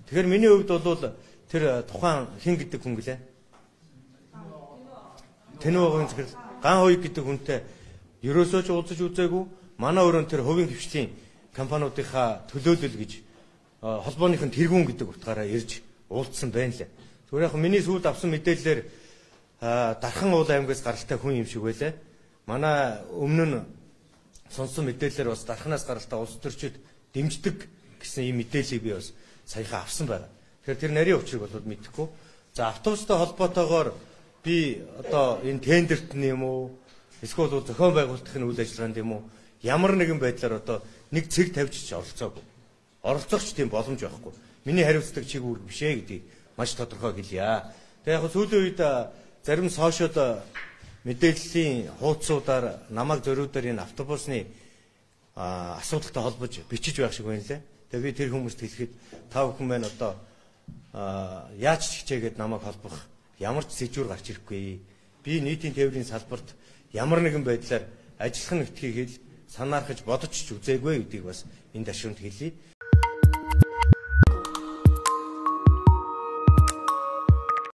Тэгэхээр миний хувьд бол тэр тухайн хэн гэдэг хүн гэлээ? Тэнүүгийн захирал Ган Хоёг гэдэг хүнтэй ерөөсөө ч уулзаж үзээгүй. Манай өрөөнд тэр хувийн хвшлийн компаниудынхаа төлөөлөл гэж холбооных нь тэргүүн гэдэг утгаараа ирж уулзсан байна лээ. Зүгээр яг миний сүүлд авсан мэдээллээр Дархан уул аймгаас гаралтай хүн юм шиг байлаа. Манай өмнө нь сонссон мэдээллээр бас Дарханаас гаралтай улс төрчид дэмждэг гэсэн ийм мэдээллийг би бас саяхан авсан байна. Тэгэхээр тэр нарийн учрыг бол мэдэхгүй. За, автобустай холбоотойгоор би одоо энэ тендерт нь юм уу, эсвэл бол зохион байгуулалтын үйл ажиллагаанд юм уу, ямар нэгэн байдлаар одоо нэг цэг тавьж ч оролцоогүй. Оролцох ч тийм боломж байхгүй. Миний хариуцдаг чиг үүрэг биш ээ гэдгийг маш тодорхой хэлье. Тэгээ яг сүүлийн үед зарим сошиал мэдээллийн хуудсуудаар намайг зориудаар энэ автобусны асуудалтай холбож бичиж байх шиг байна лээ. Тэгээ би тэр хүмүүст хэлэхэд та бүхэн маань одоо яаж ч хичээгээд намайг холбох ямар ч сэжүүр гарч ирэхгүй. Би нийтийн тээврийн салбарт ямар нэгэн байдлаар ажиллах нэгтгэхийг хэл санаархаж бодож ч үзээгүй гэдгийг бас энэ ташуунд хэлье.